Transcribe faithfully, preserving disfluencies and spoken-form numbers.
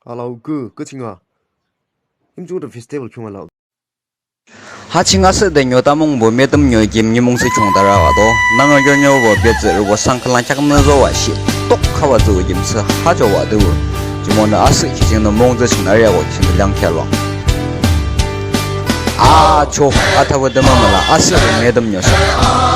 Alao kü, kü ching a. Imchu de festival khiung alao. Ha ching asühde nyo tamungbo Metümnyo kim nimung thsü khiungde arübah do. Nangde keoniorübo betsührübo sang khülang kheaknü zobah shi tok khabah tsührü kim thsü ha chobah tüsho, jumonü asüh ki chingnü mungtsü chingnü arübo chingnü leangkhia lo. Acho, athabah tümü müla asühbo Metümnyo thsü.